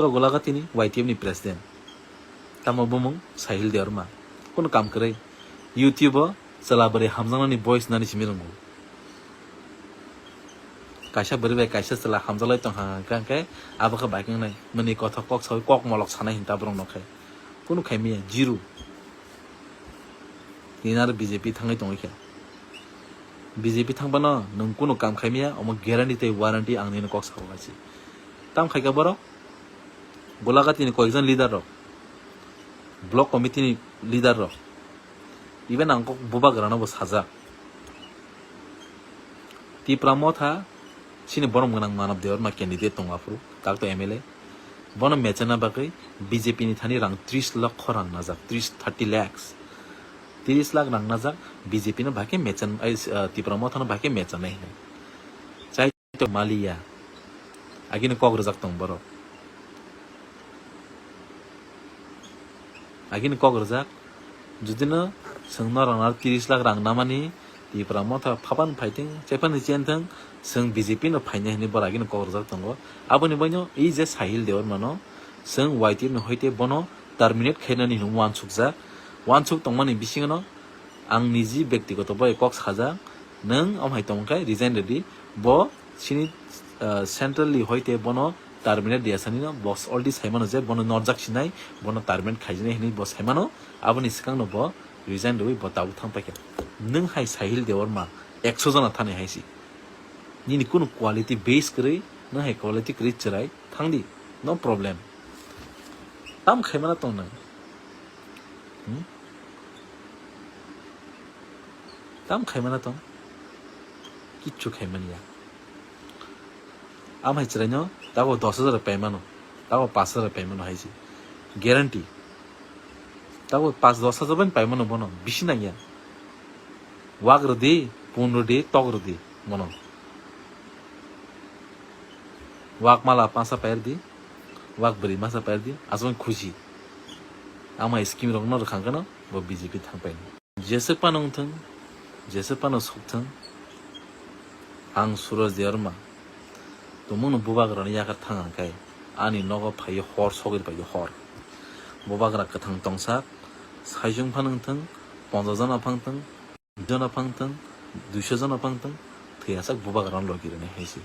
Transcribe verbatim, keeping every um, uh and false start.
Golagati ni Y T F ni president. Tamo bumung Sahil Debbarma. Kunu kam kwrwi. YouTube o chwla bwrwi hamjaknani voice nani simi rwngo. Kaisa bwrwi bai kaisa chwla hamjaklai tongkha hwnkhe, hwnkhe abo khe bai khe wngnai. Mwnwi kothok kok sawi kok molok sanai hinta borok no khe. Kunu khaimiya, zero. Tini aro B J P thangwi tongwi khe. B J P thangphano nwng kunu kam khaimiya, omo guarantee tei warranty ang nini kok sao hai se. Tam khaikha borok? Golagati ni koyekjon leader rok, block committee ni leader rok, even ang kok bubagrano bo sajak. Tipra Motha chini borom gwnang Manav Debbarma candidate tongo aphuru, kakto M L A. Bono mechana bagwi B J P ni thani rang tris lokho rang najak, tris, thirty lakhs. Tris lakh rang najak, B J P no bahai khe mechan, ai, ah, Tipra Motha no bahai khe mechanai hinwi. Chai to maliya. Agini kok rwjak tong borok. Agini kok rwjak. Judino chwng norok na tris lakh rang namani, Tipra Motha phapan phaithwng, chephani chenthwng, chwng B J P no phainai hinwi borok agini kok rwjak tongo. Aboni baino ei je Sahil Debbarma no chwng Y T F ni hoite bono terminate khainani hinwi uansukjak. Uansuk tongmani bisingo no ang niji bektigoto bai kok sajak, nwng omo hai tongkhe resign rwdi, bo chini, ah, centrally hoite bono terminate rwya sani no, bo already saimano je bono norjak sinai, bono terminate khaijinai hinwi bo saimano, aboni swkang no bo resign rwui bo tabuk thang paikha. Nwng hai Sahil Debbarma ekso jona thani hai si. Nini kunu quality base kwrwi, nwng hai quality kwrwi chwrai thangdi, no problem. Tam khaimana tong nwng? Hmm? Tam khaimana tong? Kichu khaimani ya. Amhai chwraino tago dos hajar paimano, tago pash hajar paimano hai se. Guarantee. Tago pash dos hajar bai paimano bono, bisi nangya. Wak rwdi, pun rwdi, tok rwdi bono. Wak mala pansa pairdi, wak bwrwi masa pairdi, aswk khusi. Amhai scheme rokno rwkhang kheno bo B J P thang paini. Jeswk phano wngthwng, jeswk phano sokthwng, ang Suraj Debbarma tumungno bubagrani yakar thang hwnkhe ani nogo phaiwi hor sogwi phaiwi hor. Bubagra kwthang tongsak, saichung phano wngthwng, ponchash jona phano wngthwng, jona phano wngthwng, duiso jona phano wngthwng, thwiyasak bubagrano logi rwni hai se.